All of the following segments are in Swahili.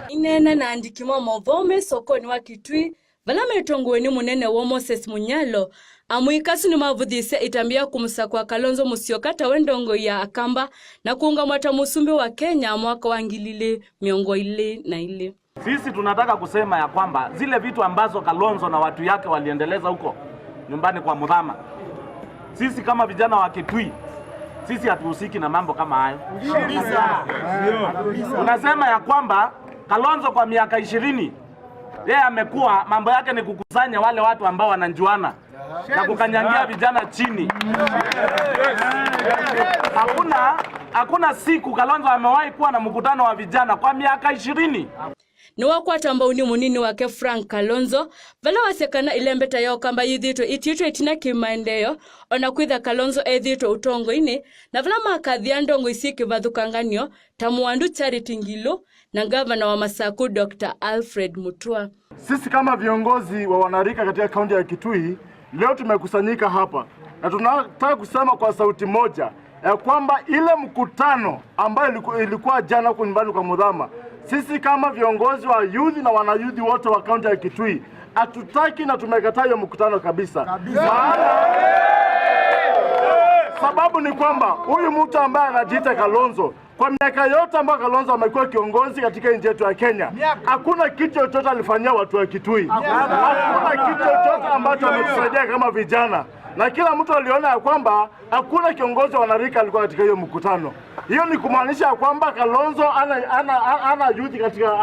Inena na andikimwa movome sokoni wa Kitui vala metongowe ni munene wo Moses Munyalo amwikasu ni mavuthise itambia kumusakwa Kalonzo Musyoka tawe ndongo ya Akamba na kuunga mwata musumbi wa Kenya mwaka wa 2022. Sisi tunataka kusema ya kwamba zile vitu ambazo Kalonzo na watu yake waliendeleza huko nyumbani kwa Muthama, sisi kama vijana wa Kitui, sisi hatuhusiki na mambo kama hayo. Tunasema ya kwamba Kalonzo kwa miaka 20 yeye amekuwa mambo yake ni kukusanya wale watu ambao wananjuana na kukanyangia vijana chini. Hakuna siku Kalonzo amewahi kuwa na mkutano wa vijana kwa miaka 20. Ni wakwata mbauni munini wake Frank Kalonzo vala wasekana ilembeta yao kamba yithitwe itiitwe itina kimaendeyo ona kwitha Kalonzo ethitwe utongoini na vala makathia ndongo isi kivathukanganio ta Mwandu Charity Ngilu na gavana wa Masaku Dr. Alfred Mutua. Sisi kama viongozi wa wanarika katika kaunti ya Kitui leo tumekusanyika hapa na tunataka kusema kwa sauti moja ya kwamba ile mkutano ambayo ilikuwa jana huko nyumbani kwa Muthama, sisi kama viongozi wa youth na wanayouth wote wa kaunti ya Kitui hatutaki na tumekataa hiyo mkutano kabisa. Maana sababu ni kwamba huyu mtu ambaye anajiita Kalonzo, kwa miaka yote ambayo Kalonzo amekuwa kiongozi katika nchi yetu ya Kenya, hakuna kitu chochote alifanyia watu wa Kitui. Hakuna kitu chochote ambacho ametusaidia kama vijana, na kila mtu aliona ya kwamba hakuna kiongozi wa wanarika alikuwa katika hiyo mkutano. Hiyo ni kumaanisha ya kwamba Kalonzo ana youth katika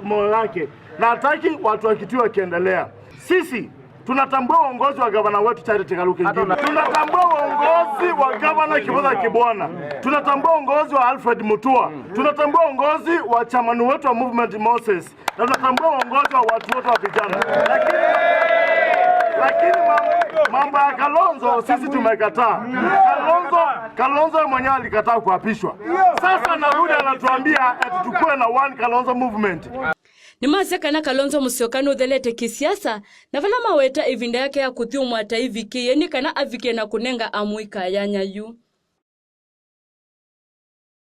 moyo wake na hataki watu wa Kitui wakiendelea. Sisi tunatambua uongozi wa gavana wetu Charity Kaluki Ngilu, tunatambua uongozi wa gavana Kivutha Kibwana, tunatambua uongozi wa Alfred Mutua, tunatambua uongozi wa chamani wetu wa Movement Moses, na tunatambua uongozi wa watu wote wa vijana. Lakini mambo ya Kalonzo sisi tumekataa. Kalonzo mwenyewe alikataa kuapishwa. Sasa narudi anatuambia ati tukue na one Kalonzo movement. Ni masekana Kalonzo Musyoka nuthelete kisiasa na vala maweta ivinda yake ya kuthiumwa ta ivikie ni kana avikie na kunenga amwika ya nyayu.